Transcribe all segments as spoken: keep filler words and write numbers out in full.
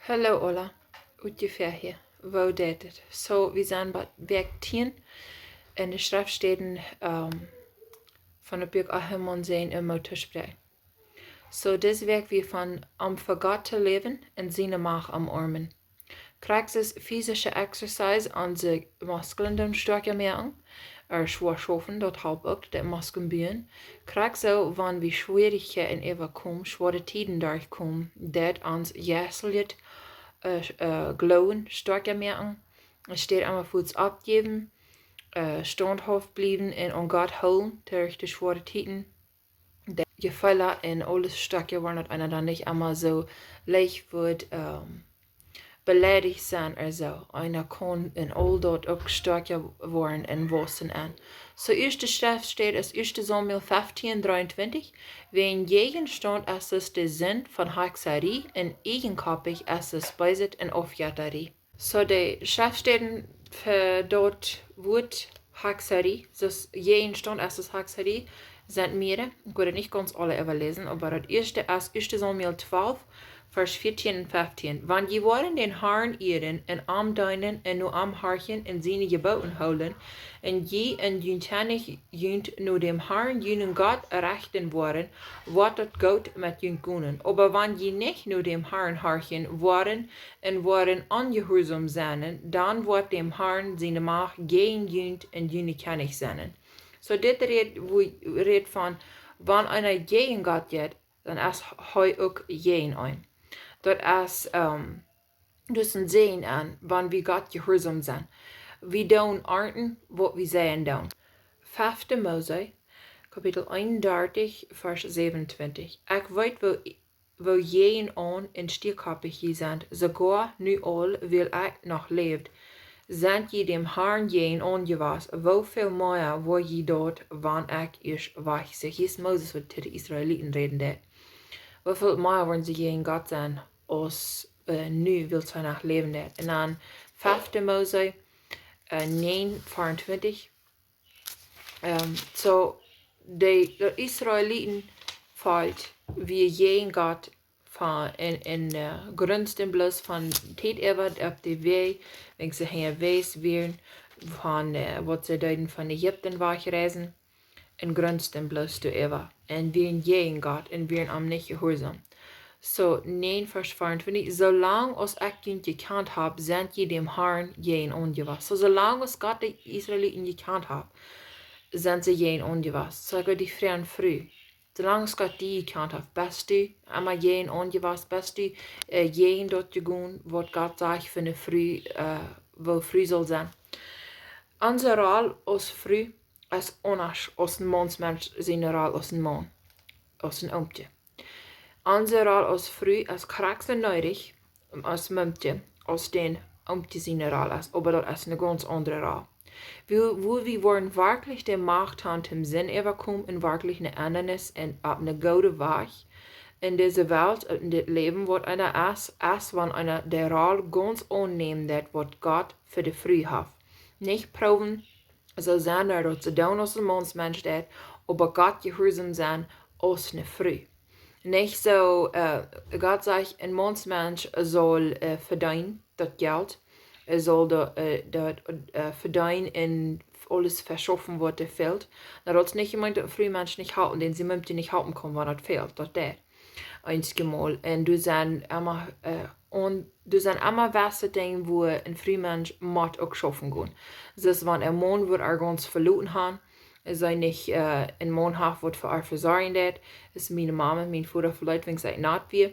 Hallo aula, utjefäa hia. Woo jeit et? Soo, wie sent bie Wäakj tieen en de Schreftstäden, ähm, von daut Buak Ahiman sennen un Moot to spräakjen. Soo, dise Wäakj wia von om fa Gott to läwen un siene Macht omoarmen. Krakjt soo aus physische Exercise, onse Musklen doonen stoakja moaken, ea schwoa schaufen, daut halpt uk, de Musklen buen. Krakjt soo, wan wie Schwierichkjeiten äwakomen, schwoare Tieden derchkomen, daut ons jeistlichet, äh, äh, Gloowen stoakja moaken. Enne Städ emma fuaz oppjäwen, äh, staunthauft bliewen un aun Gott hoolen, derch de schwoare Tieden. De Jefeelen un aules stoakja woaren, daut eena dan nich emma soo leicht woat, ähm, beleidicht sennen ea soo. Eena kaun en aul daut uk stoakja woaren un wausen. Soo, ieeschte Schreftstäd es ieeschte Samuel feftieen dreeuntwintich: Wäajen Jäajenstaunt es es de Sind von Hakjsarie un ieejenkoppich es es Beeset un Aufjettarie. Soo, de Schreftstäden fa daut Wuat Hakjsarie, soo aus Jäajenstaunt es es Hakjsarie, sent mearere. Ekj woa nich gaunz aule äwaläsen, oba daut ieeschte es ieeschte Samuel twalf, Varsch vieetieen un feftieen: Wan jie woaren dän Harn ieren un am deenen un no am horchen un siene Jebooten hoolen, un jie un jun Kjennich junt no däm Harn, junen Gott, rechten woaren, woat daut goot met junt gonen. Oba wan jie nich no däm Harn horchen woaren un woaren onjehuarsom sennen, dan woat däm Harn siene Macht jäajen junt un june Kjennich sennen. Soo, dit rät, woo, rät von, wan eena jäajen Gott jeit, dan es hee uk jäajen eenem. Daut es, ähm, daut es een Säajen, wan wie Gott jehuarsom sent. Wie doonen arnten, waut wie seien doonen. Fefte Mose, Kapitel eenundartich, Varsch säwenuntwintich: Ekj weet, woo, woo jäajen aun un stiekoppich jie sent, soogoa nu aul, wiel ekj noch läwd, sent jie däm Harn jäajen aun jewast. Woo väl mea woa jie daut, wan ekj ieescht wajch sie? Hia es Moses, waut to de Israeliten räden deed. Woo väl mea woaren see jäajen Gott sennen aus, äh, nu, wiels hee noch läwen deed? Un dan fefte Mose, äh, näajen veeruntwintich. Ähm, soo, de, de Israeliten follkj wia jäajen Gott von, un, un, äh, grunzten bloos von Tiet äwa opp de Wäaj, wan see hia wajch wieren, von, äh, waut see deeden von Ägipten wajchreisen, un grunzten bloos doaräwa. Un wieren jäajen Gott un wieren am nich jehuarsom. Soo, näajen Varsch veeruntwintich: Soo lang aus ekj junt jekjant hab, sent jie däm Harn jäajen aun jewast. Soo, soo lang aus Gott de Israeliten jekjant haft, sent see jäajen aun jewast. Soo, ekj wull die froagen, Fru, soo lang aus Gott die jekjant haft, best du emma jäajen aun jewast, best du, äh, jäajen daut jegonen, waut Gott sajcht fa eene Fru, äh, woo Fru saul sennen? Onse Roll aus Fru es aundasch aus een Maun siene Roll aus een Maun, aus een Oomkje. Onse Roll aus Fru es krakjt soo needich aus Mumkje, aus dän Oomkje siene Roll es, oba daut es eene gaunz aundre Roll. Woo, woo wie woaren werkjlich de Macht han, dän Senn äwakomen un werkjlich eene Endanis un opp eenen gooden Wajch en dise Welt, en dit Läwen, waut eena es, es wan eena de Roll gaunz aunnämen deit, waut Gott fa de Fru haft. Nich proowen soo sennen, daut see doonen aus een Maun deit, oba Gott jehuarsom sennen aus eene Fru. Nich soo, äh, Gott sajcht, een Maun saul, äh, vedeenen daut Jelt, hee saul daut, äh, daut, äh, vedeenen un aules veschaufen, waut am fält. Na, daut es nich jemeent, daut een Frumensch nich halpen, dän see Mumkje nich halpen kaun, wan daut fält, daut deit. Eenjemol. Un doa sent emma, äh, un doa sent emma jewesse Dinja, wua een Frumensch mott uk schaufen gonen. Soo aus wan een Maun woat äa gaunz veloten han, see nich, äh, een Maun haft, waut fa äa vesorjen deit, es miene Mama, mien Voda veloot, wan ekj nat wia.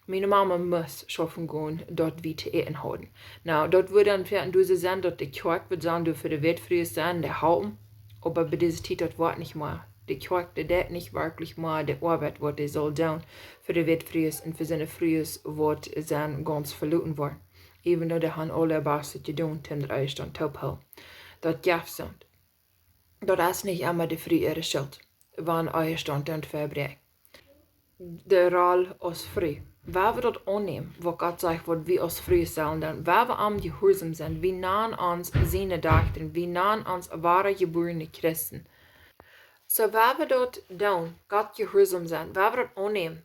Miene Mama must schaufen gonen, daut wie to äten hauden. Na, daut wudd dan fa een Dusel sennen, daut de Kjoakj wudd sennen, doa fa de Wätfrues sennen, dee halpen. Oba bie dise Tiet, daut woat nich mea. De Kjoakj, dee deit nich werkjlich mea de Oabeit, waut dee saul doonen, fa de Wätfrues un fa siene Frues, waut sent gaunz veloten worden. Even though dee han aul äa Bastet jedonen, toom dän Ehestaunt toop hoolen. Daut jeft soont. Daut es nich emma de Fru äare Schult, wan Ehestaunt dan vebrakjt. De Roll aus Fru. Wan wie daut aunnämen, waut Gott sajcht, waut wie aus Frues sellen doonen, wan wie am jehuarsom sennen, wie nanen ons siene Dajchta, wie nanen ons woare jebuarne Christen. Soo, wan wie daut doonen, Gott jehuarsom sennen, wan wie daut aunnämen,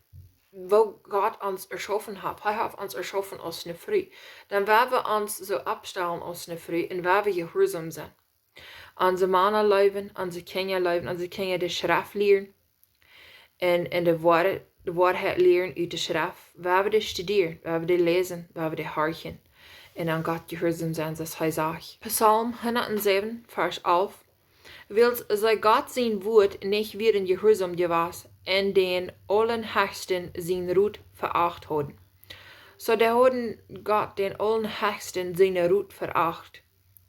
woo Gott ons erschaufen haft. Hee haft ons erschaufen aus eene Fru. Dan woa wie ons soo oppstalen aus eene Fru un woa wie jehuarsom sennen. Onse Mana leewen, onse Kjinja leewen, onse Kjinja de Schreft lieren. Un, un de Woarheit, de Woarheit lieren ut de Schreft. Woa wie dee studieren, woa wie dee läsen, woa wie dee horchen. Un aun Gott jehuarsom sennen, soo aus hee sajcht. Psalm hundatsäwen, Varsch alf. Wiels see Gott sien Wuat nich wieren jehuarsom jewast un dän Aulahechsten sienen Rot veacht hauden. Soo, dee hauden Gott, dän Aulahechsten, sienen Rot veacht.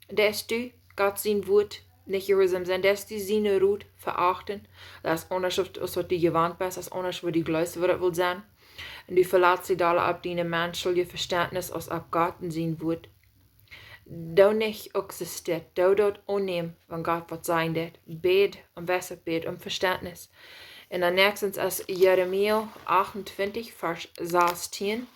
Deist du Gott sien Wuat nich jehuarsom sennen, deist du sienen Rot veachten. Daut es aundasch aus, aus waut du jewant best, daut es aundasch waut du jleefst, waut daut well sennen. Un du veletst die dolla opp dien menschlichet Vestentnis aus opp Gott un sien Wuat. Doo nich uk soo stell, doo daut aunnämen, wan Gott waut sajen deit. Bäd om Weisheit, bäd om Vestentnis. Un dan näakjstens es Jeremia achtuntwintich, Varsch sastieen.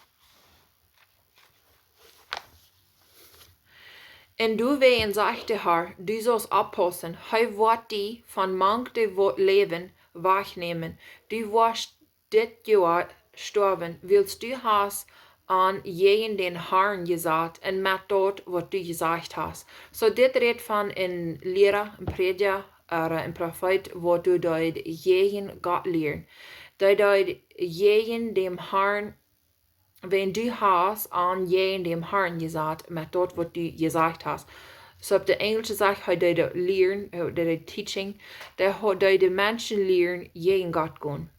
Un doawäajen sajcht de Herr, du saust oppaussen, hee woat die von mank dee waut läwen wajchnämen. Du woascht dit Joa stoawen, wiels du hast aun jäajen dän Herrn jesat un met daut waut du jesajcht hast. Soo, dit rät von een Liera, een Prädja, ooda een Profeet, waut dee deed jäajen Gott lieren. Dee deed jäajen dän Herrn, wan du hast aun jäajen dän Herrn jesat met daut waut du jesajcht hast. Soo, opp de enjelsche Sajcht, hee deed daut lieren, hee deed daut teaching, dee ho-, deed de Menschen lieren jäajen Gott gonen.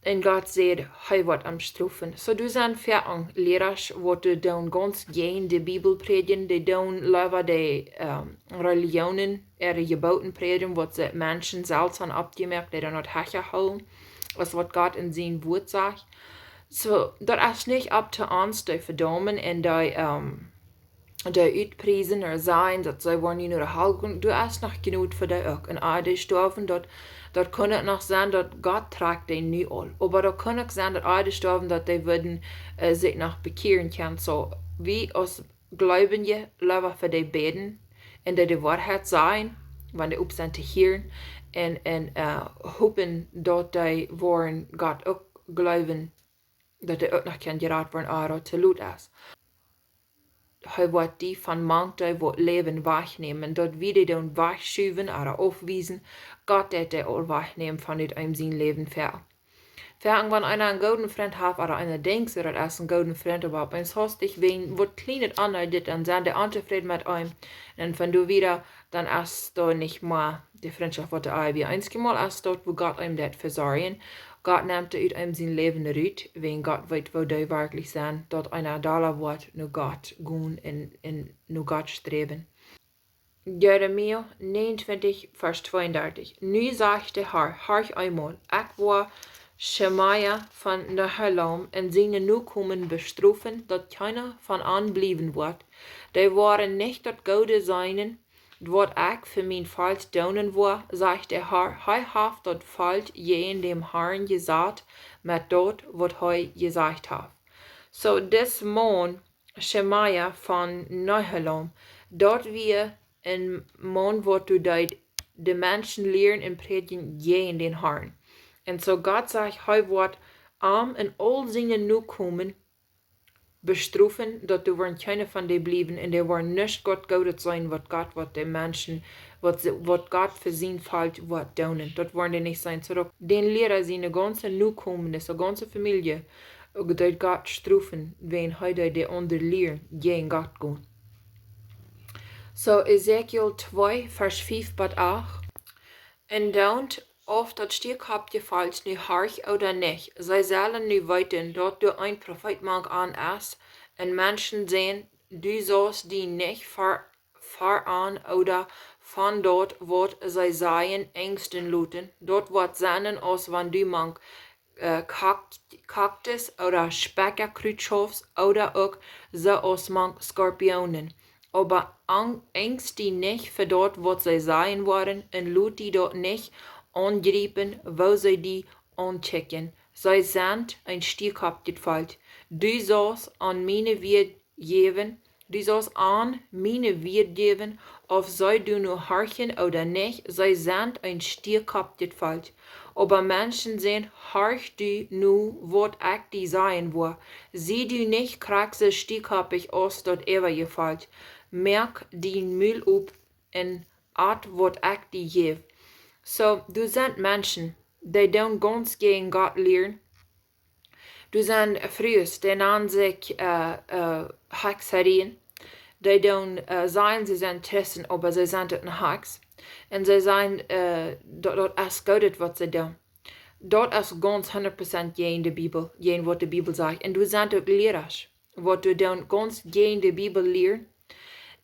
Un Gott säd, hee woat am strofen. Soo, doa sent väl Liera, waut dee doonen gaunz jäajen de Bibel prädjen, dee doonen leewa de, ähm, Religionen äare Jeboten prädjen, waut see Menschen selfst han oppjemoakt, dee dan daut hecha hoolen, aus waut Gott en sien Wuat sajcht. Soo, daut es nich opp to ons, dee vedaumen un dee, ähm, dee utpriesen ooda sajen, daut see woaren nu no de Hal gonen. Doa es noch Jnod fa dee uk. Un ea dee stoawen, daut, daut kunn uk noch sennen, daut Gott trakjt dee nu aul. Oba daut kunn uk sennen, daut ea dee stoawen, daut dee wudden, äh, sikj noch bekjieren kjennen. Soo, wie aus Gleubje leewa fa dee bäden un dee de Woarheit sajen, wan dee opp sent to hieren, un, un, äh, hopen, daut dee woaren Gott uk jleewen, daut dee uk noch kjennen jerat woaren, ea daut to lot es. Hee woat die von mank dee waut läwen wajchnämen, daut wie dee dan wajchschuwen ooda aufwiesen, Gott deit dee aul wajchnämen von dit eenem sien Läwen ver. Ver, wan eena een gooden Frint haft, ooda eena denkjt, soo, daut es een gooden Frint, oba opp eemol haustich wäajen waut kjlienet aun, dit, dan sent dee ontofräd met eenem. Un von doa wieda, dan es doa nich mea de Frintschoft waut doa wia. Eenjemol es daut, woo Gott eenem deit vesorjen. Gott nemt dee ut eenem sien Läwen rut, wäajen Gott weet, woo dee werkjlich sent, daut eena dolla woat no Gott gonen un, un no Gott sträwen. Jeremia negenuntwintich, Varsch tweeundartich. Nu sajcht de Herr, horch eemol, ekj woa Schemaja von Nehelam un siene Nokomen bestrofen, daut kjeena von an bliewen woat. Dee woaren nich daut Goode seenen, waut ekj fa mien Volkj doonen woa, sajcht de Herr, hee haft daut Volkj jäajen dän Herrn jesat, met daut, waut hee jesajcht haft. Soo, dis Maun, Schemaja von Nehelam, daut wia een Maun, waut dee deed de Menschen lieren un prädjen jäajen dän Herrn. Un soo Gott sajcht, hee woat am un aul siene Nokomen bestrofen, daut doa woaren kjeene von dee bliewen, un dee woaren nuscht Gott Goodet seenen, waut Gott, waut de Menschen, waut see, waut Gott fa sien Volkj woat doonen. Daut woaren dee nich seenen. Soo daut dän Liera siene gaunze Nokomen, siene gaunze Famielje, uk deed Gott strofen, wäajen hee deed dee aundre lieren jäajen Gott gonen. Soo, Ezekiel twee, Varsch fief bat acht. Un dan, auf daut Stiekoppje Volkj nu horcht ooda nich, see sellen nu weeten, daut doa een Profeet mank an es, een Menschensän, du saust die nich ver-, veran ooda von daut, waut see sajen, enjsten loten. Daut woat sennen, aus wan du mank, äh, Kak-, Kaktus ooda Speckakrut schaufst, ooda uk soo aus mank Skorpionen. Oba en-, enjst die nich fa daut, waut see sajen woaren, un lot die daut nich aunjriepen, woo see die aunkjikjen. See sent een Stiekoppje Volkj. Du saust an miene Wieed jäwen, du saust an miene Wieed jäwen, auf see doano horchen ooda nich, see sent een Stiekoppje Volkj. Oba Menschensän, horch du nu, waut ekj die sajen woa. Sie du nich krakjt soo stiefkoppich aus daut äwaje Volkj. Moak dien Mul op un at, waut ekj die jäw. Soo, doa sent Menschen, dee doonen gaunz jäajen Gott lieren. Doa sent Frues, dee nanen sikj, äh, äh, Hexerien. Dee doonen, äh, sajen, see sent Christen, oba see sent uk ne Hex. Un see sajen, äh, daut, daut es Goodet, waut see doonen. Daut es gaunz hundat Prozent jäajen de Bibel, jäajen waut de Bibel sajcht. Un doa sent uk Lierasch, waut doa doonen gaunz jäajen de Bibel lieren.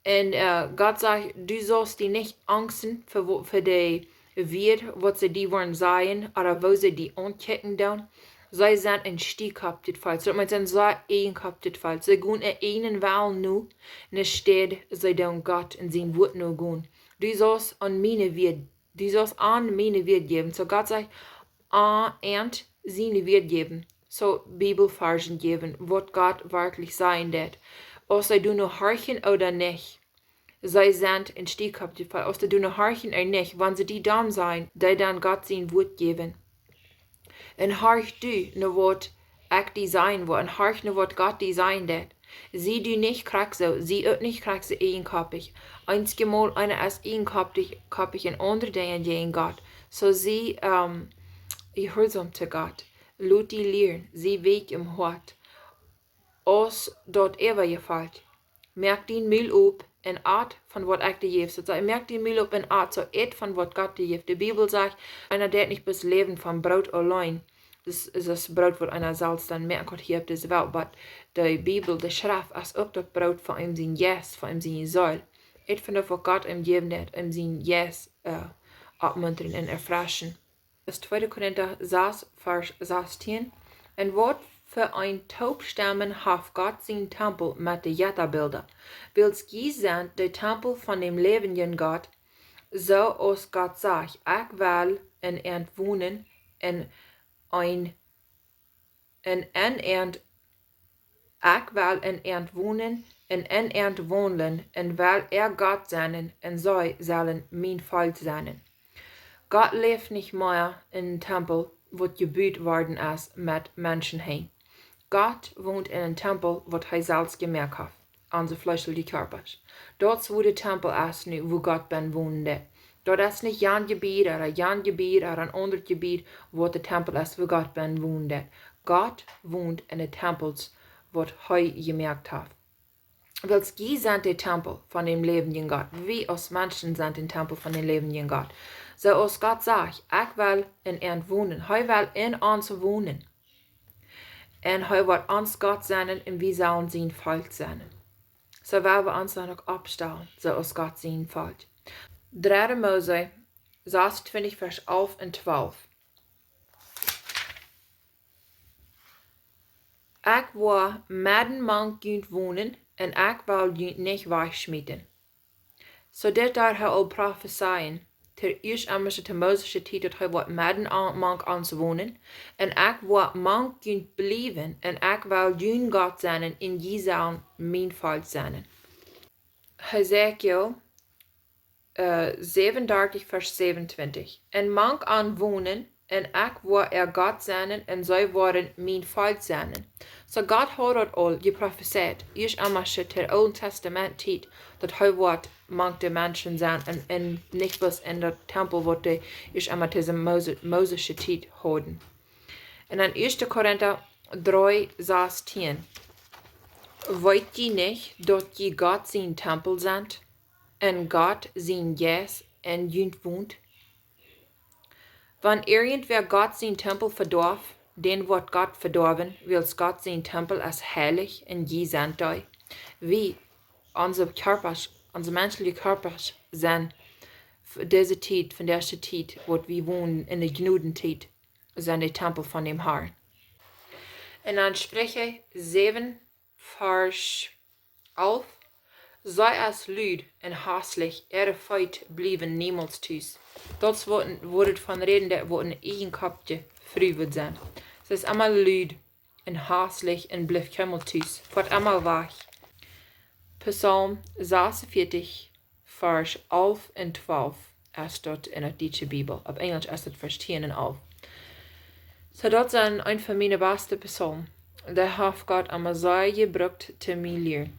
Un, äh, Gott sajcht, du saust die nich angsten fa wo-, fa de Wieed, waut see die woaren sajen, ooda woo see die aunkjikjen doonen. See sent een stiefkoppjet Volkj. Daut meent, see sent sea eejenkoppjet Volkj. See gonen äa eejnen Wellen no, enne Städ see doonen Gott un sien Wuat nogonen. Du saust an miene Wieed, du saust an miene Wieed jäwen. Soo Gott sajcht, an an siene Wieed jäwen. Soo Bibelvarschen jäwen, waut Gott werkjlich sajen deit. Aus see doa nu horchen ooda nich. See sent een stiefkoppjet Volkj, aus see doa nu horchen ooda nich, wan see die domm sajen, dee dan Gott sien Wuat jäwen. Un horch du nu, waut ekj die sajen woa, un horch nu, waut Gott die sajen deit. Sie du nich krakjt soo, sie uk nich krakjt soo eejenkoppich. Eenjemol eena es eejenkoppich, koppich en aundre Dinja jäajen Gott. Soo sie, ähm, jehuarsom to Gott. Lot die lieren, sie weekj em Hoat. Aus daut äwaje Volkj. Moak dien Mul op un at von waut ekj die jäw. Daut sajcht, moak dien Mul op un at, soo ät von waut Gott die jeft. De Bibel sajcht, eena deit nich bloos läwen von Broot auleen. Daut es, es daut Broot, waut eena selfst dan moaken kaun hia opp dise Welt. Oba de Bibel, de Schreft, es uk daut Broot fa eenem sien Jeist, fa eenem siene Seel. Ät von daut, waut Gott eenem jäwen deit, eenem sien Jeist, äh, oppmuntren un erfreschen. Daut es tweede Korinta sas, Varsch sastieen. Un waut fa een Toopstemmen haft Gott sien Tempel met de Jettabilda? Wiels jie sent de Tempel von däm läwendjen Gott, soo aus Gott sajcht, ekj well en junt wonen un een, un en junt, ekj well en junt wonen un en junt waundlen, un well äa Gott sennen, un see sellen mien Volkj sennen. Gott läft nich mea en een Tempel, waut jebut worden es met Menschenhenj. Gott wont en een Tempel, waut hee selfst jemoakt haft, onse fleeschelje Kjarpasch. Daut es, wua de Tempel es nu, wua Gott bennen wonen deit. Daut es nich jan Jebied ooda jan Jebied ooda een aundret Jebied, waut de Tempel es, wua Gott bennen wonen deit. Gott wont en de Tempels, waut hee jemoakt haft. Wiels jie sent de Tempel von däm läwendjen Gott. Wie aus Menschen sent de Tempel von däm läwendjen Gott. Soo aus Gott sajcht, ekj well en junt wonen. Hee well en ons wonen. Un hee woat ons Gott sennen un wie sellen sien Volkj sennen. Soo well wie ons dan uk oppstalen, soo aus Gott sien Volkj. Dredde Mose sasuntwintich, Varsch alf un twalf. Ekj woa medden mank junt wonen un ekj well junt nich wajchschmieten. Soo dit deed hee aul profezeien, to ieescht emma to Moses siene Tiet, daut hee woat medden mank ons wonen. Un ekj woa mank junt bliewen un ekj well jun Gott sennen un jie sellen mien Volkj sennen. Hesekiel, äh, säwenundartich, Varsch säwenuntwintich. Un mank an wonen, un ekj woa äa Gott sennen, un see woaren mien Volkj sennen. Soo Gott haud daut aul jeprofezeit, ieescht emma to de Oole Testament Tiet, daut hee woat mank de Menschen sennen un, un nich bloos en daut Tempel, waut dee ieescht emma to siene Mose-, Moses siene Tiet hauden. Un en ieeschte Korinta dree sastieen. Weet jie nich, daut jie Gott sien Tempel sent, un Gott sien Jeist en junt wont? Wan irjentwäa Gott sien Tempel vedoaft, dän woat Gott vedoawen, wiels Gott sien Tempel es heilich un jie sent dee. Wie, onse Kjarpasch, onse menschelje Kjarpasch sent f-, dise Tiet, von dise Tiet, waut wie wonen en de Jnodentiet, sent de Tempel von däm Harn. Un dan Spricha säwen, Varsch alf. Sei es lud un hässlich, äare Feet bliewen niemols tus. Daut es waut, waut et von räden deit, waut eene eejenkoppje Fru woat sennen. See es emma lud un hässlich un blift kjeenmol tus. Foat emma wajch. Psalm sasuntwintich, Varsch alf un twalf es daut en de dietsche Bibel. Opp Enjelsch es daut Varsch tieen un alf. Soo, daut sent een von miene baste Psalmen. Dee haft Gott emma sea jebrukt toom mie lieren.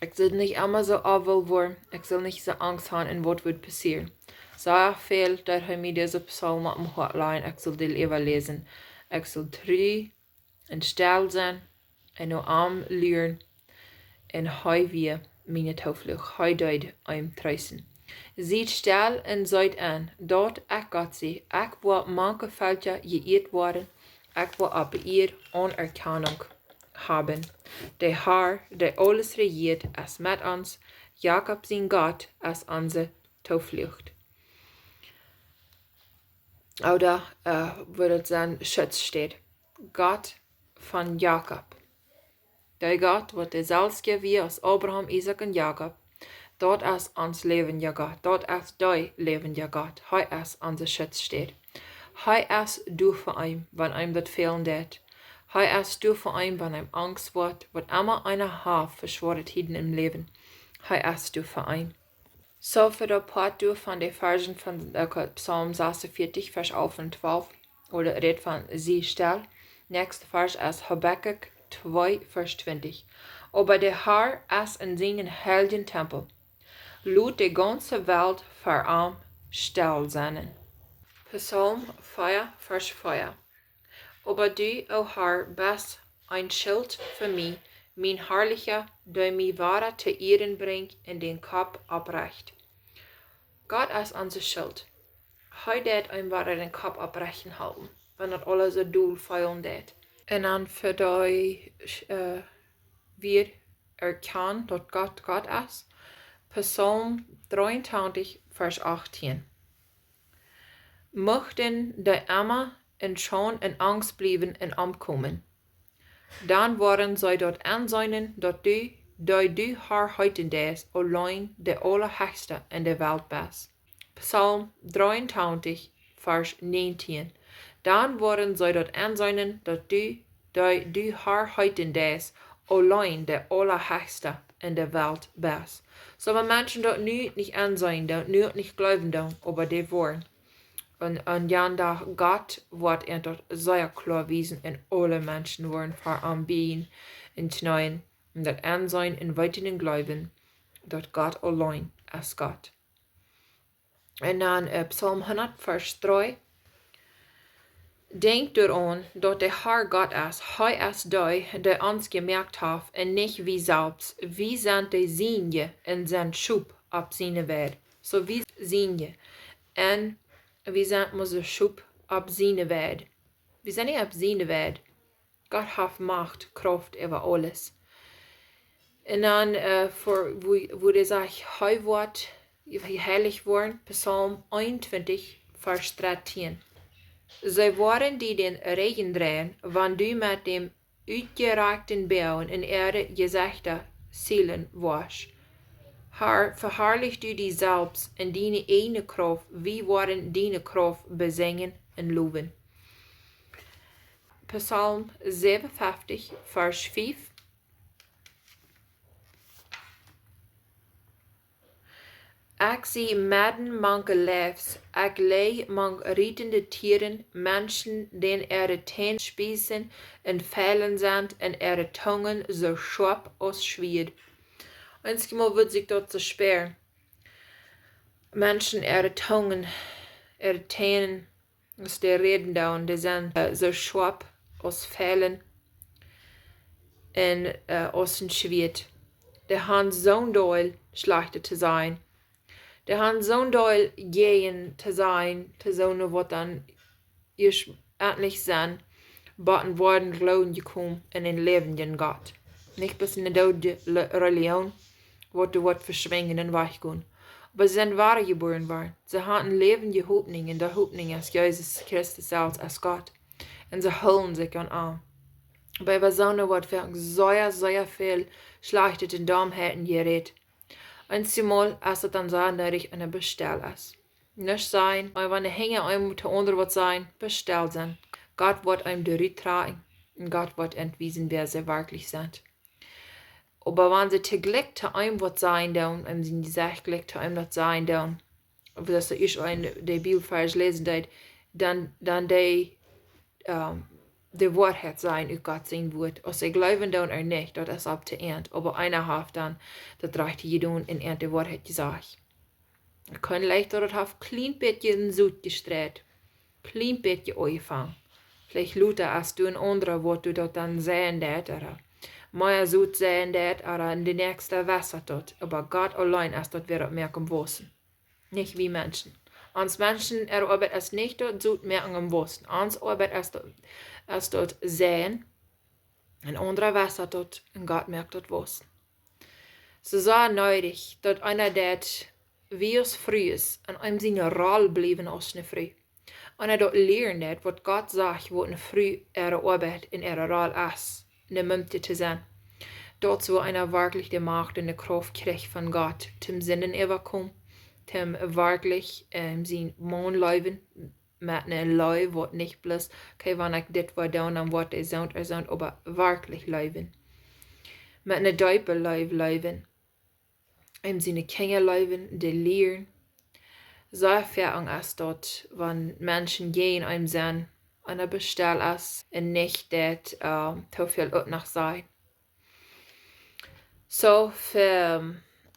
Ekj sull nich emma soo onwell woaren, ekj sull nich soo Angst haben un waut wudd passieren. Sea väl deed hee mie dise Psalmen oppem Hoat lajen, ekj sull dee äwaläsen. Ekj sull tru un stell sennen un no am luren. Un hee wia miene Tooflucht, hee deed mie treesten. Siet stell un seet aun, daut ekj Gott sie. Ekj woa mank de Velkja jeieet woaren, ekj woa opp de Ieed Aunerkjanunk haben. De Herr, dee aules rejieet, es met ons, Jakob sien Gott es onse Tooflucht. Ooda, äh, wudd et sennen, Schutzstäd. Gott von Jakob. De Gott, waut deeselwja wia aus Abraham, Isaak un Jakob. Daut es ons läwendja Gott. Daut es de läwendja Gott. Hee es onse Schutzstäd. Hee es doa fa eenem, wan eenem daut fälen deit. Hee es doa fa eenem, wan eenem Angst woat, waut emma eena haft fa schwoare Tieden em Läwen. Hee es doa fa eenem. Soo, fa daut Poat doa von de Varschen von, äh, Psalm sasuntveatich, Varsch alf un twalf, ooda rät von siet stell. Näakjste Varsch es Habakuk twee, Varsch twintich. Oba de Herr es en sienen heiljen Tempel. Lot de gaunze Welt ver am stell sennen. Psalm vea, Varsch vea. Oba du, o Herr, best een Schilt fa mie, mien Harlicha, dee mie wada to Ieren brinjt un dän Kopp opprecht. Gott es ons Schilt. Hee deit eenem wada dän Kopp opprecht hoolen, wan daut aules soo doll feelen deit. Un dan fa dee, äh, wada erkjanen, daut Gott Gott es. Psalm dreeuntwintich, Varsch achtieen. Muchten dee emma en Schaund un Angst bliewen un omkomen. Dan woaren see daut enseenen, daut du, dee du Herr heeten deist, auleen de Aulahechsta en de Welt best. Psalm dreeuntwintich, Varsch näajentieen. Dan woaren see daut enseenen, daut du, dee du Herr heeten deist, auleen de Aulahechsta en de Welt best. Soo, wan Menschen daut nu nich enseenen doonen, nu nich jleewen doonen, oba dee woaren. Un, un jan Dach Gott woat an daut sea kloa wiesen un aule Menschen woaren ver am bieejen un kjneeen un daut enseenen un weeten un jleewen, daut Gott auleen es Gott. Un dan, äh, Psalm hundat, Varsch dree. Denkjt doaraun, daut de Herr Gott es, hee es dee, dee ons jemoakt haft, un nich wie selfst. Wie sent de sienje un sent Schop opp siene Weid. Soo wie sienje. Un wie sent mau soo Schop opp siene Weid. Wie sent nich opp siene Weid. Gott haft Macht, Krauft äwa aules. Un dan, äh, fa, wua, wua dee sajcht, hee woat heilich woaren, Psalm eenuntwintich, Varsch dartieen. See woaren die dän Rigjen dreien, wan du met dän utjerakjten Boagen en äare Jesechter zielen woascht. Herr, veharlich du die selfst en diene ieejne Krauft, wie woaren diene Krauft besinjen un lowen. Psalm säwenunfeftich, Varsch fief. Ekj sie medden mank Leews, ekj lij mank rietende Tieren, Menschen, dän äare Tänen Spiessen un Feilen sent un äare Tungen soo schoap aus Schwieed. Eenjemol wudd sikj daut soo spieren. Menschen äare Tungen, äare Tänen, aus dee räden doonen, dee sent, äh, soo schoap aus Feilen un, äh, aus een Schwieet. Dee han soon Deel Schlajchtet to sajen. Dee han soon Deel jäajen to sajen, to soone waut dan ieescht endlich sent, bat dän woaren Gloowen jekomen un een läwendjen Gott. Nich bloos eene doode Le-, Relijoon, waut doa woat veschwinjen un wajchgonen. Oba see sent wada jebuaren worden. See han eene läwendje Hopninj, un dee Hopninj es Jesus Christus selfst aus Gott. Un see hoolen sikj aun am. Bie soone woat werkjlich sea, sea väl Schlajchtet un Dommheiten jerät. Eenjemol es et dan sea needich, wan eena stell es. Nuscht sajen, un wan de Henj eenem to aundre waut sajen, stell sennen. Gott woat eenem doa rut trakjen un Gott woat eenem wiesen, wäa see werkjlich sent. Oba wan see to jlikj to eenem waut sajen doonen, un see jlikj to eenem waut sajen doonen, ooda daut see ieescht een de Bibelvarsch läsen deed, dan, dan dee ähm, de Woarheit sajen ut Gott sien Wort. Aus see jleewen doonen ooda nich, daut es opp to an. Oba eena haft dan daut Rajchte jedonen un an de Woarheit jesajcht. Kaun veleicht daut et haft kjlien bät en Sot jestreit, kjlien bät aunjefongen. Veleicht lota aus du een aundra, waut du daut dan sajen deist, ooda mea Sot sajen deist, ooda en de näakjste Wota daut. Oba Gott auleen es daut, waut daut moakt wausen. Nich wie Menschen. Ons Menschen äare Oabeit es nich daut Sot moaken un wausen. Ons Oabeit es daut, es daut sajen. Un aundra Wota daut, un Gott moakt daut wausen. Soo sea needich daut eena daut, wie aus Frues, en eenem siene Roll bliewen aus eene Fru. Eena daut lieren daut, waut Gott sajcht, waut eene Fru äare Oabeit un äare Roll es, eene Mumtje to sennen. Daut soo eena werkjlich de Macht un de Krauft kjricht von Gott, toom Sinden äwakomen, toom werkjlich, ähm, sienen Maun leewen, met eene Leew, waut nich bloos, okay, wan ekj dit woa doonen, dan woat dee soo ooda soo, oba werkjlich leewen. Met eene deepe Leew leewen. Eenem siene Kjinja leewen, dee lieren. Sea foaken es daut, wan Menschen jäajen eenem sent, aun de Bestel es, un nich daut, äh, too väl uk noch sajen. Soo, fa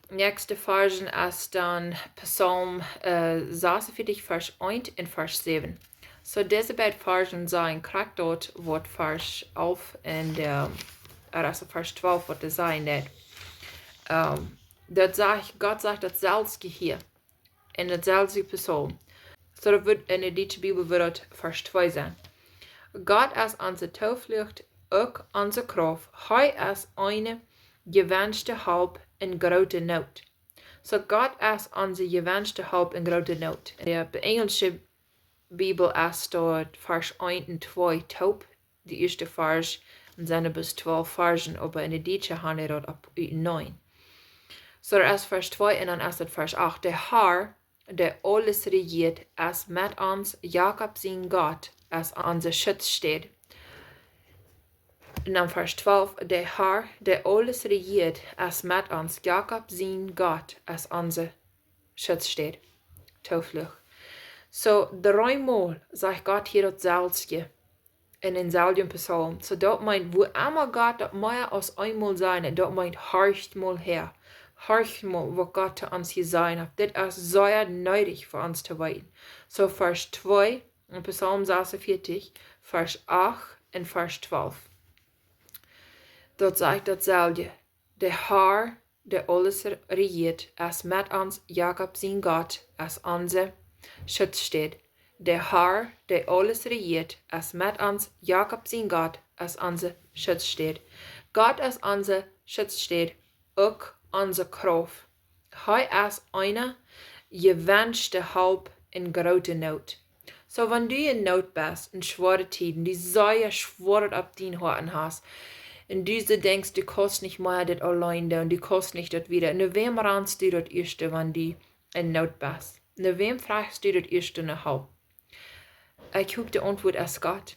näakjste Varschen es dan Psalm, äh, sasuntwintich, Varsch eent un Varsch säwen. Soo, dise beid Varschen sajen krakjt daut, waut Varsch alf un, äh, ooda Varsch twalf, waut doa sajen deit. Ähm, daut sajcht, Gott sajcht daut selfst hia en daut selwje Psalm. Soo, daut woat en de dietsche Bibel woat daut Varsch twee sennen. Gott es onse Tooflucht, uk onse Krauft. Hee es onse jewenschte Help en groote Noot. Soo, Gott es onse jewenschte Help en groote Noot. En de enjelsche Bibel es daut Varsch eent un twee toop, de ieeschte Varsch, un sent bloos twalf Varschen, oba en de dietsche haben dee daut opp, äh, näajen. Soo, daut es Varsch twee un dan es daut Varsch acht. De Har, dee aules rejieet, es met ons, Jakob sien Gott es onse Schutzstäd. Un dan Varsch twalf, de Har, dee aules rejieet, es met ons, Jakob sien Gott es onse Schutzstäd, Tooflucht. Soo, dreemol sajcht Gott hia daut selwje en dän selwjen Psalm. Soo, daut meent, wua emma Gott daut mea aus eemol sajcht, daut meent, horcht mol häa. Horcht mol, waut Gott to ons hia sajen haft. Dit es sea needich fa ons to weeten. Soo, Varsch twee en Psalm sasuntwintich, Varsch acht un Varsch twalf. Daut sajcht daut selwje. De Har, dee aules re-, rejieet, es met ons, Jakob sien Gott es onse Schutzstäd. De Har, dee aules rejieet, es met ons, Jakob sien Gott es onse Schutzstäd. Gott es onse Schutzstäd, uk onse Krauft. Hee es onse jewenschte Help en groote Noot. Soo, wan du en Noot best, en schwoare Tieden, du sea schwoa opp dien Hoaten hast, un du soo denkjst, du kaust nich mea dit auleen doonen, du kaust nich daut wieda. No wäm rannst du daut ieeschte, wan du en Noot best? No wäm frajchst du daut ieeschte no Help? Ekj hop, de Auntwuat es Gott.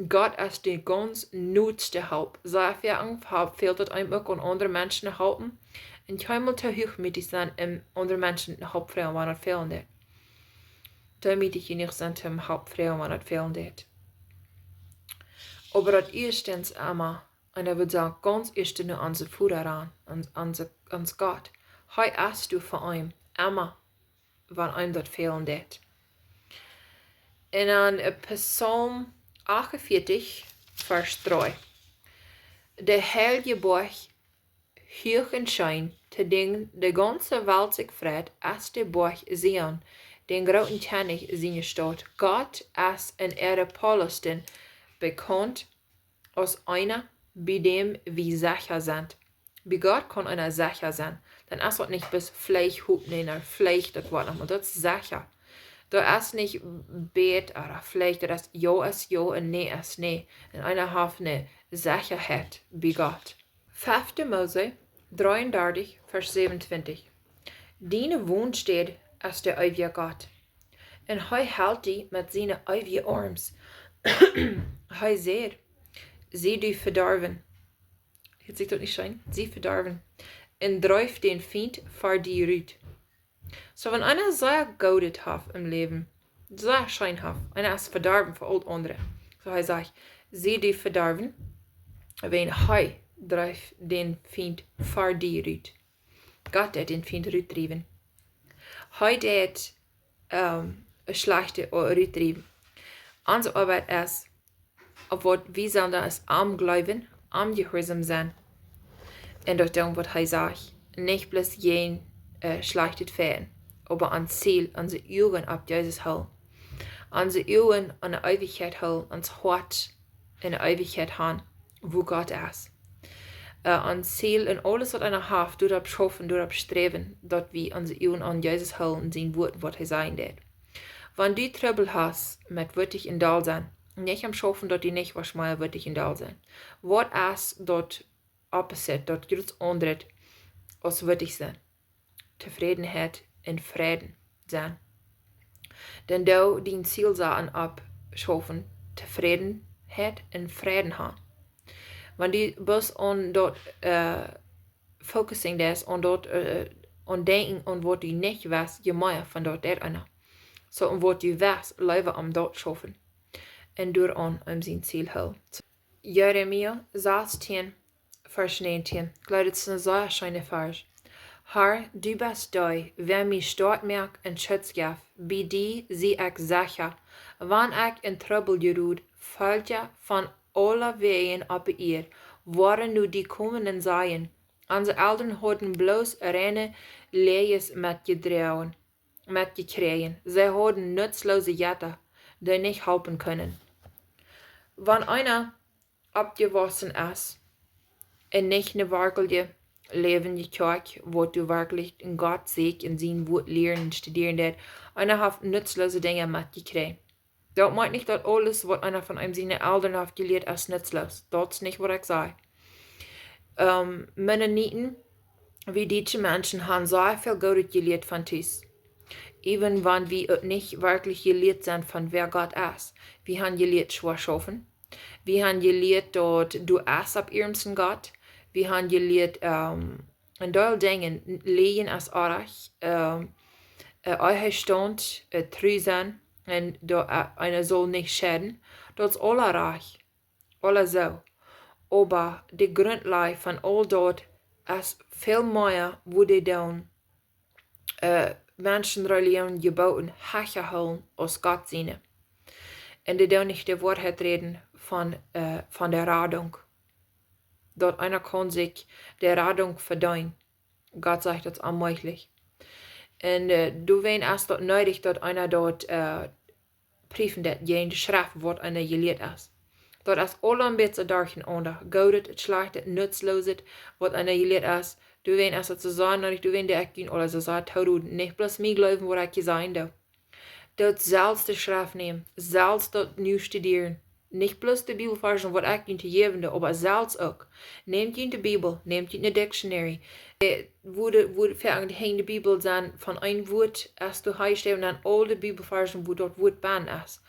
Gott es de gaunz nootste Help. Sea foaken fält daut eenem uk aun aundre Menschen to halpen. Un kjeenmol too huachmootich sennen un aundre Menschen Help froagen, wan daut fälen deit. Deemootich jenuach sennen toom Help froagen, wan daut fälen deit. Oba daut ieeschte es emma, un ekj wudd sajen, gaunz ieeschte no onse Voda ran, ons, onse, ons Gott. Hee es doa fa eenem, emma, wan eenem daut fälen deit. Un dan, äh, Psalm achtunvieetich, Varsch dree. De heilje Boajch, huach un scheen, to dän de gaunze Welt sikj freit, es de Boajch Zion, dän grooten Kjennich siene Staut. Gott es en äare Palasten bekaunt aus eena, bie däm wie secha sent. Bie Gott kaun eena secha sennen. Dan es daut nich bloos veleicht, hop, nä, nä, veleicht, daut woat noch mol, daut es secha. Daut es nich bät ooda veleicht, daut es jo es jo un nä es nä. Un eena haft eene Sechaheit bie Gott. Fefte Mose dreeundartich, Varsch säwenuntwintich. Diene Wonstäd es de eewje Gott. Un hee helt die met siene eewje Oarms. Hee sajcht: Sie du vedorwen. Hieet sikj daut nich scheen? Sie vedorwen. Un dreef dän Fient ver die rut. Soo, wan eena sea goodet haft em Läwen, sea scheen haft, eena es vedorwen fa aul aundre. Soo hee sajcht: "Sie die verdorben, wiels hee dreef dän Fient ver die rut." Gott deit dän Fient rutdriewen. Hee deit, ähm, schlajchte rutdriewen. Onse Oabeit es, opp waut wie sellen doonen, es am jleewen, am jehuarsom sennen. Un daut doonen waut hee sajcht. Nich bloos jäajen, äh, schlajchtet fechten, oba aun Ziel, onse Uagen opp Jesus hoolen. Onse Uagen aun de Eewichkjeit hoolen, ons Hoat en de Eewichkjeit haben, wua Gott es. Äh, aun Ziel en aules waut eena haft, doaropp schaufen, doaropp sträwen, daut wie onse Uagen aun Jesus hoolen, sien Wuat, waut hee sajen deit. Wan du Trubbel hast met wittig un doll sennen, nich aum schaufen, daut du nich woascht mea wittig un doll sennen. Waut es daut opposite, daut jrots aundret aus wittig sennen? Tofrädenheit un Fräd sennen. Dan doo dien Ziel sajen opp schaufen, Tofrädenheit un Fräd haben. Wan du bloos aun daut, äh, focusing deist, aun daut, äh, aun denkjen, aun waut du nich west, je mea von daut deit eena. Soo, un waut du west, leewa aun daut schaufen. Un doaraun aun sien Ziel hoolen. Jeremia sastieen, Varsch näajentieen. Ekj jleew, daut es een sea scheena Varsch. "Herr, du best dee, wäa mie stoakj moakt un Schutz jeft. Bie die sie ekj secha. Wan ekj en Trubbel jerat, Volkja von aule Wäaj opp de Ieed woaren no die komen un sajen: Onse Elren hauden bloos reine Läajes metjedroagen, metjekjräajen. See hauden nutzlose Jetta, dee nich halpen kunnen." Wan eena oppjewossen es un nich ne werkjliche läwendje Kjoakj, waut doa werkjlich en Gott sieekjt un sien Wuat lieren un studieren deit, eena haft nutzlose Dinja metjekjräajen. Daut meent nich, daut aules, waut eena von eenem siene Elren haft jelieet, es nutzlos. Daut es nich, waut ekj saj. Ähm, Mennoniten, wie dietsche Menschen, haben sea väl Goodet jelieet von tus. Even wan wie uk nich werkjlich jelieet sent von wäa Gott es. Wie haben jelieet schwoa schaufen. Wie haben jelieet, daut du es opp ieernsten Gott. Wie haben jelieet, ähm, en Deel Dinja, läwen aus oajch, ähm, äh, Ehestaunt, äh, tru sennen, un daut, äh, eena saul nich scheiden. Daut es aula rajcht, aula soo. Oba de Grundlage von aul daut es väl mea, woo dee doonen, äh, Menschen äare Religion Jeboten hecha hoolen aus Gott siene. Un dee doonen nich de Woarheit räden von, äh, von de Radunk. Daut eena kaun sikj de Radunk vedeenen. Gott sajcht, daut es onmäajlich. Un, äh, doawäajen es daut needich, daut eena daut, äh, priefen deit, jäajen de Schreft, waut eena jelieet es. Daut es aula een bät derchenaunda. Goodet, schlajchtet, nutzlooset, waut eena jelieet es. Doawäajen es daut soo sea needich, doawäajen doo ekj junt aula soo sea toroden. Nich bloos mie jleewen, waut ekj sajen doo. Daut selfst de Schreft nämen, selfst daut nu studieren. Nich bloos de Bibelvarschen, waut ekj junt jäwen doo, oba selfst uk. Nämt junt de Bibel, nämt junt een dictionary. Äh, woo de, woo de, fa de Bibel sent von een Wuat, aus du hia steit, un dan aul de Bibelvarschen, woo daut Wuat bennen es.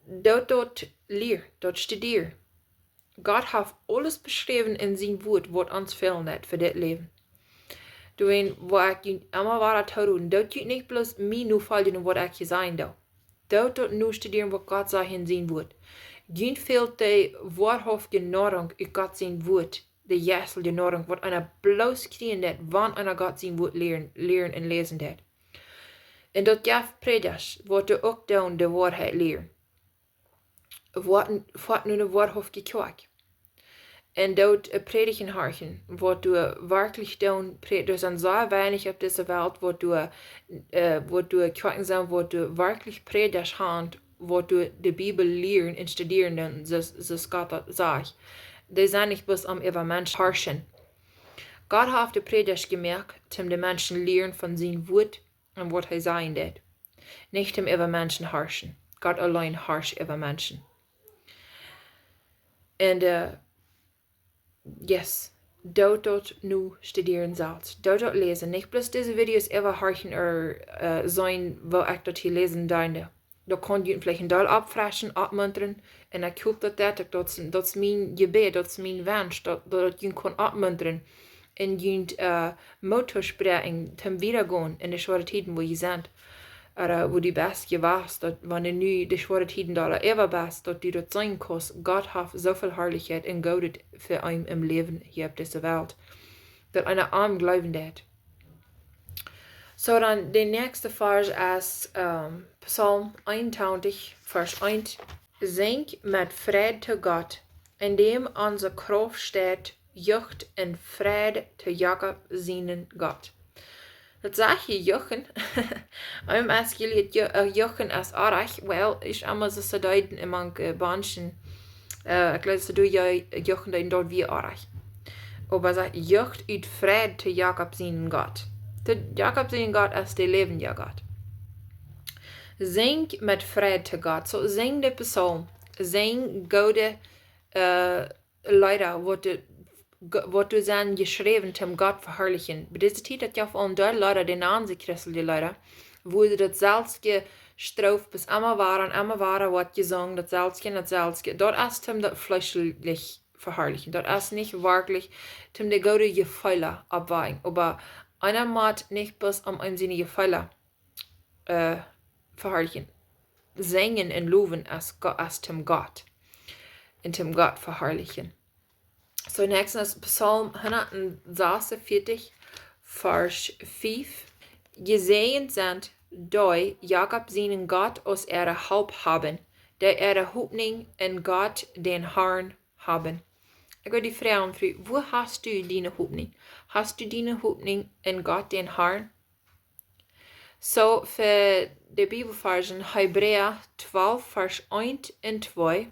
Daut, daut lia, daut studia. Gott haft aules beschräwen en sien Wuat, waut ons fälen deit fa dit Läwen. Doawäajen, woo ekj junt emma wada toroden, daut junt nich bloos mie nofoljen, waut ekj sajen doo. Daut, daut nu studieren, waut Gott sajcht en sien Wuat. Junt fält de woarhauftje Noarunk ut Gott sien Wuat, de jeistelje Noarunk, waut eena bloos kjrieen deit, wan eena Gott sien Wuat lieren, lieren un läsen deit. Un daut jeft Prädjasch, waut doa uk doonen de Woarheit lieren. Waut, waut nu ne woarhauftje Kjoakj. Un daut, äh, Prädjen horchen, waut doa werkjlich doonen, prä-, doa sent sea weinich opp dise Welt, waut doa, äh, waut doa Kjoakjen sent, waut doa werkjlich Prädjasch haben, waut doa de Bibel lieren un studieren doonen, soo aus, soo aus Gott daut sajcht. Dee sent nich bloos om äwa Menschen horchen. Gott haft de Prädjasch jemoakt, om de Menschen lieren von sien Wuat un waut hee sajen deit. Nich om äwa Menschen horchen. Gott auleen horscht äwa Menschen. Un, äh, yes, doot daut nu studieren selfst. Doot daut läsen. Nich bloos dise Videos äwa horchen ooda, äh, seenen, woo ekj daut hia läsen deed. Daut kaun junt veleicht een Deel oppfreschen, oppmuntren. Un ekj hop daut daut, daut, daut es mien Jebäd, daut es mien Wunsch, daut, daut daut junt kaun oppmuntren un junt, äh, Moot toospräakjen, toom wiedagonen en de schwoare Tieden, wua jie sent. ooda wua du best jewast, daut wan du nu de schwoare Tieden doa äwa best, daut du daut seenen kaust, Gott haft soo väl Harlichkjeit un Goodet fa eenem em Läwen hia opp dise Welt, daut eena am jleewen deit. Soo dan, de näakjste Varsch es, ähm, Psalm eenuntwintich, Varsch eent. Sinjt met Freid to Gott, en däm onse Krauft steit, jucht en Freid to Jakob sienen Gott. Daut sajcht hia juchen. Eenmol es jelieet, ju-, äh, juchen es oajch. Well, ekj emma soo deeden en mank, äh, Banschen. Äh, ekj jleew, soo doo jie juchen, dan daut wia oajch. Oba sajcht, jucht ut Freid to Jakob sienen Gott. De Jakob sienen Gott es de läwendje Gott. Sinjt met Freid to Gott. Soo, sinj de Psalm. Sinj goode, äh, Leeda, waut de, ge-, waut doa sent jeschräwen, toom Gott veharlichen. Bie dise Tiet, daut jeft aul een Deel Leeda, dee nanen see christelje Leeda, wua see daut selfstje Stroof bat emma wada un emma wada woat jesungen, daut selfstje un daut selfstje. Daut es toom daut fleeschlich veharlichen. Daut es nich werkjlich toom de goode Jefeelen oppwakjen. Oba eena mott nich bloos om eenem siene Jefeelen, äh, veharlichen. Sinjen un lowen es Go-, es toom Gott. Un toom Gott veharlichen. Soo, näakjstet es Psalm hundatsasunvieetich, Varsch fief. Jesäajent sent dee, dee Jakob sienen Gott aus äare Help haben, dee äare Hopninj en Gott, dän Harn, haben. Ekj well die froagen, Fru, wua hast du diene Hopninj? Hast du diene Hopninj en Gott, dän Harn? Soo, fa de Bibelvarsch, Hebräa twalf, Varsch eent un twee.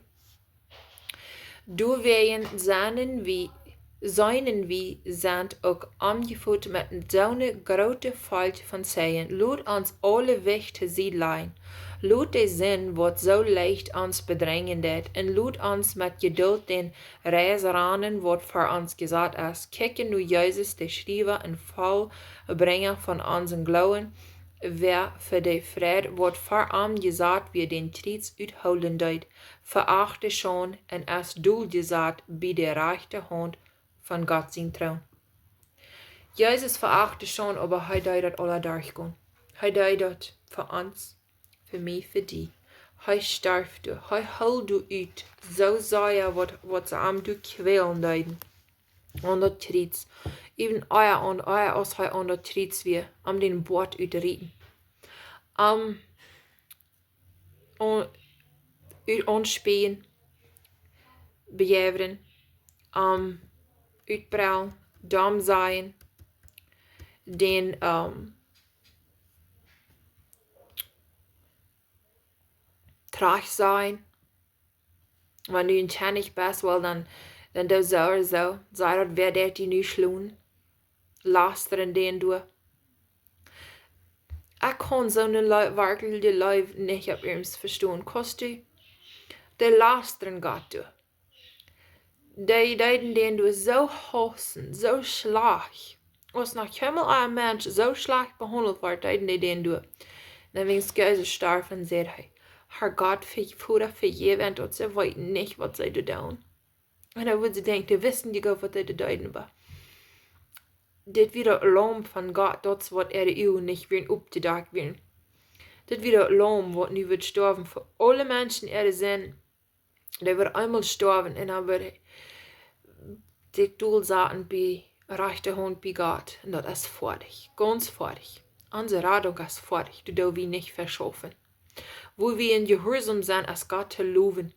Doawäajen sennen wie, sennen wie sent uk omjefelt met soone groote Folt von Zeijen. Lot ons aule Wicht to Sied lajen. Lot de Sind, waut soo leicht ons bedrenjen deit, un lot ons met Jeduld dän Reis ranen, waut ver ons jesat es. Kjikjen no Jesus, de Schriewa un Vollbrinja von onsen Gloowen, wäa fa de Freid, waut ver am jesat wia, dän Kjriez uthoolen deed, veacht de Schaund un es doljesat bie de rajchte Haunt von Gott sien Troon. Jesus veacht de Schaund, oba hee deed daut aula derchgonen. Hee deed daut fa ons, fa mie, fa die. Hee storf doa, hee hilt doa ut. Soo sea waut, waut see am doa kjwälen deeden. Aun daut Kjriez. Äwen ea, aun ea aus hee aun daut Kjriez wia, am dän Boat utrieten. Am aun-, ut-, aunspäjen, bejäwren, am utbrellen, domm sajen, dän, ähm, trajcht sajen. Wan du een Kjennich best, well, dan, dan doo soo ooda soo. Saj daut, wäa deit die nu schlonen? Lastren dän doa. Ekj kaun soone Leu-, werkjliche Leew nich opp eemol vestonen. Kaust du? Dee lastren Gott doa. Dee deeden dän doa soo haussen, soo schlajcht. Aus noch kjeenmol een Mensch soo schlajcht behaundelt wort, deeden dee dän doa. Un wan Jesus storf, säd hee: "Herr Gott, ve-, Voda, vejeff an, daut see weeten nich, waut see doa doonen." Un dan wudd see denkjen, dee wisten je goot, waut dee doa deeden, oba dit wia daut Laum von Gott, daut waut äare Uagen nich wieren oppjedakjt wieren. Dit wia daut Laum, waut nu wudd stoawen fa aule Menschen äare Sind. Dee wudd eemol stoawen un dan wudd hee sikj dolsaten bie rajchte Haunt bie Gott. Un daut es foadich, gaunz foadich. Onse Radunk es foadich, doa doo wie nich veschaufen. Wua wie en Jehuarsaum sent, es Gott to lowen,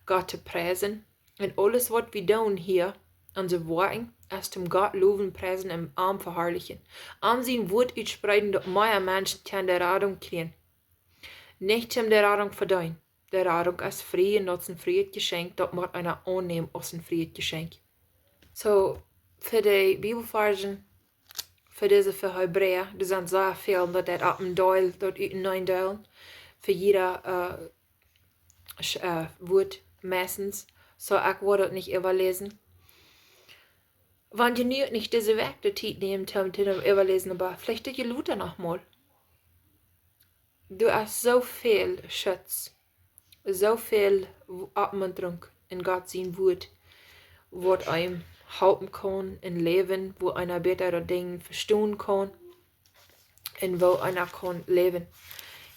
Gott to priesen. Un aules, waut wie doonen hia, onse Woakjen, es toom Gott lowen, priesen un am veharlichen. Am sien Wuat utspreeden, daut mea Menschen kjennen de Radunk kjrieen. Nich toom de Radunk vedeenen. De Radunk es frie un daut es een frieet Jeschenkj, daut mott eena aunnämen aus een frieet Jeschenkj. Soo, fa de Bibelvarschen, fa dise, fa Hebräa, doa sent sea väl, daut deit opp een Deel, daut uteneen deelen, fa jieda, äh, sch-, äh, Wuat meistens. Soo, ekj woa daut nich äwaläsen. Wan jie nu nich dise Wäakj de Tiet nämen, toom, toom äwaläsen, oba veleicht daut jie lota noch mol. Doa es soo väl Schutz, soo väl W-, Oppmuntrunk en Gott sien Wuat, waut eenem halpen kaun em Läwen, woo eena bäta daut Dinj vestonen kaun. Un woo eena kaun läwen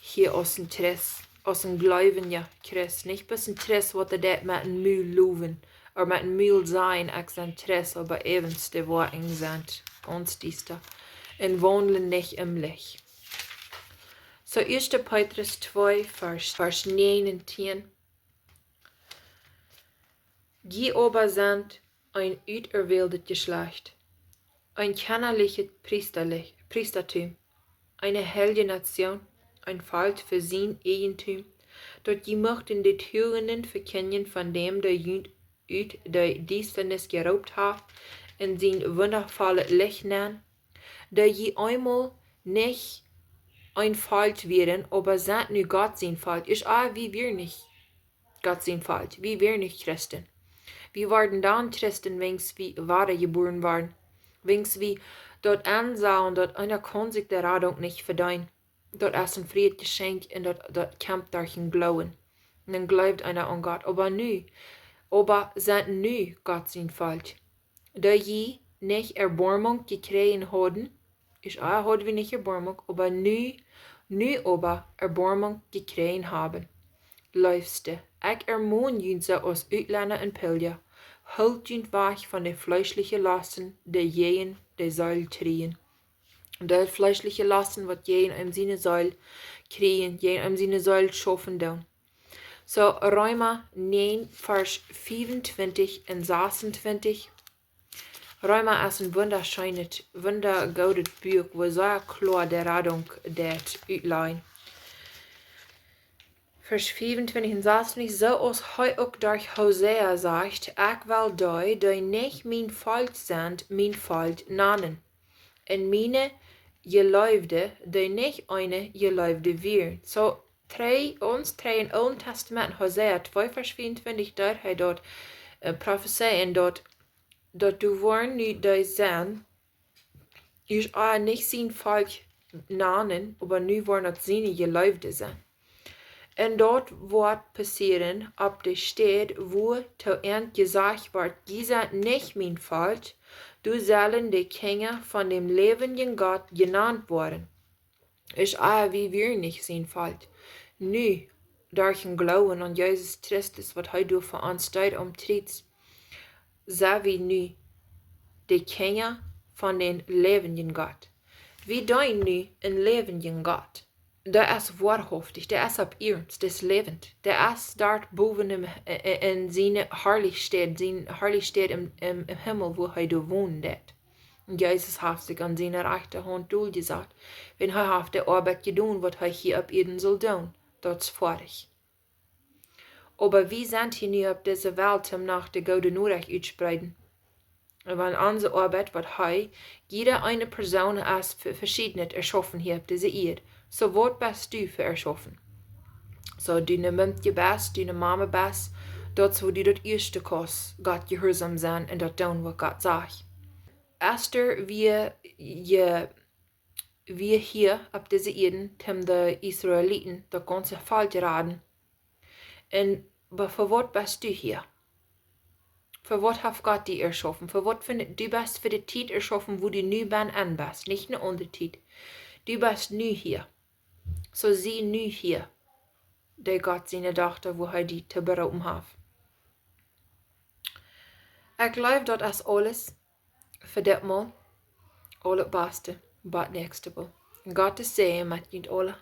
hia aus een Christ, aus een gleubja Christ. Nich bloos een Christ, waut deit met een Mul lowen, ooda met een Mul sajen, ekj sie een Christ, oba äwent de Woakjen sent gaunz diesta. Un waundlen nich em Licht. Soo, ieeschte Petrus twee, Varsch, Varsch näajen un tieen. Jie oba sent een uterwähltet Jeschlacht, een kjennelichet Priestalich-, Priestatum, eene heilje Nazion, een Volkj fa sien Eijentum, daut jie muchten de Tugenden vekjindjen von däm, dee junt ut de Diestanis jeroopt haft, en sien wundavollet Licht nenn, dee jie eemol nich een Volkj wieren, oba sent nu Gott sien Volkj. Isch, ah, wie wieren nich Gott sien Volkj. Wie wieren nich Christen. Wie worden dan Christen, wiels wie wadajebuaren worden. Wiels wie daut ensajen, daut eena kaun sikj de Radunk nich vedeenen. Daut es een frieet Jeschenkj un daut, daut kjemt derch een Gloowen. Un dan jleeft eena aun Gott. Oba nu, oba sent nu Gott sien Volkj, dee jie nich Erboarmunk jekjräajen hauden, isch, ah, haud wie nich Erboarmunk, oba nu, nu oba Erboarmunk jekjräajen haben. Leefste, ekj ermon junt soo aus Utlenda un Pilja, hoolt junt wajch von de fleeschliche Lusten, dee jäajen de Seel kjrieen. De fleeschliche Lusten, waut jäajen eenem siene Seel kjrieen, jäajen eenem siene Seel schaufen doonen. Soo, Reema näajen, Varsch fiefuntwintich un sasuntwintich. Reema es een wundascheenet, wundagoodet Buak, woo sea kloa de Radunk daut utlajen. Varsch fiefuntwintich un sasuntwintich, soo aus hee uk derch Hosea sajcht: Ekj well dee, dee nich mien Volkj sent, mien Volkj nanen, un miene Jeleewde, dee nich eene Jeleewde wieren. Soo, trigj, ons trigj em Oolen Tastament, Hosea twee, Varsch fiefuntwintich, doa hee daut, äh, profezeien daut, daut doa woaren nu dee sennen, dee nich sien Volkj nanen, oba nu woaren daut siene Jeleewde sennen. Un daut woat passieren opp de Städ, wua to an jesajcht woat: Jie sent nich mien Volkj, doa sellen de Kjinja von däm läwendjen Gott jenant woaren. Isch, ah, wie wieren nich sien Volkj. Nu, derch een Gloowen aun Jesus Christus, waut hee doa fa ons deed aum Kjriez, sent wie nu de Kjinja von dän läwendjen Gott. Wie deenen nu een läwendjen Gott. Dee es woarhauftich, dee es opp iernst, dee es läwent. Dee es doa bowen em, äh, äh, en siene Harlichkjeit, siene Harlichkjeit em, em, em Himmel, wua hee doa wonen deit. Un Jesus haft sikj aun siene rajchte Haunt doljesat, wiels hee haft de Oabeit jedonen, waut hee hia opp Ieed sull doonen. Daut es foadich. Oba wie sent hia nu opp dise Welt, om noch de goode Norecht utspreeden. Un wan onse Oabeit, waut hee, jieda eene Persoon es ve-, veschiednet erschaufen hia opp dise Ieed. Soo waut best du fa erschaufen? Soo du ne Mumkje best, du ne Mame best, daut es wua du daut ieeschte kaust Gott jehuarsom sennen un daut doonen, waut Gott sajcht. Ester wia, je, wia hia opp dise Ieed, om de Israeliten, daut gaunze Volkj raden. Un, oba fa waut best du hia? Fa waut haft Gott die erschaufen? Fa waut fa ne, du best fa de Tiet erschaufen, wua du nu best, en best. Nich ne aundre Tiet. Du best nu hia. Soo sie nu hia. De Gott siene Dochta, wua hee die to beroopen haft. Ekj jleew, daut es aules fa dit Mol. Aulet Baste, bat näakjstet Mol. Gottes Säajen met junt aula.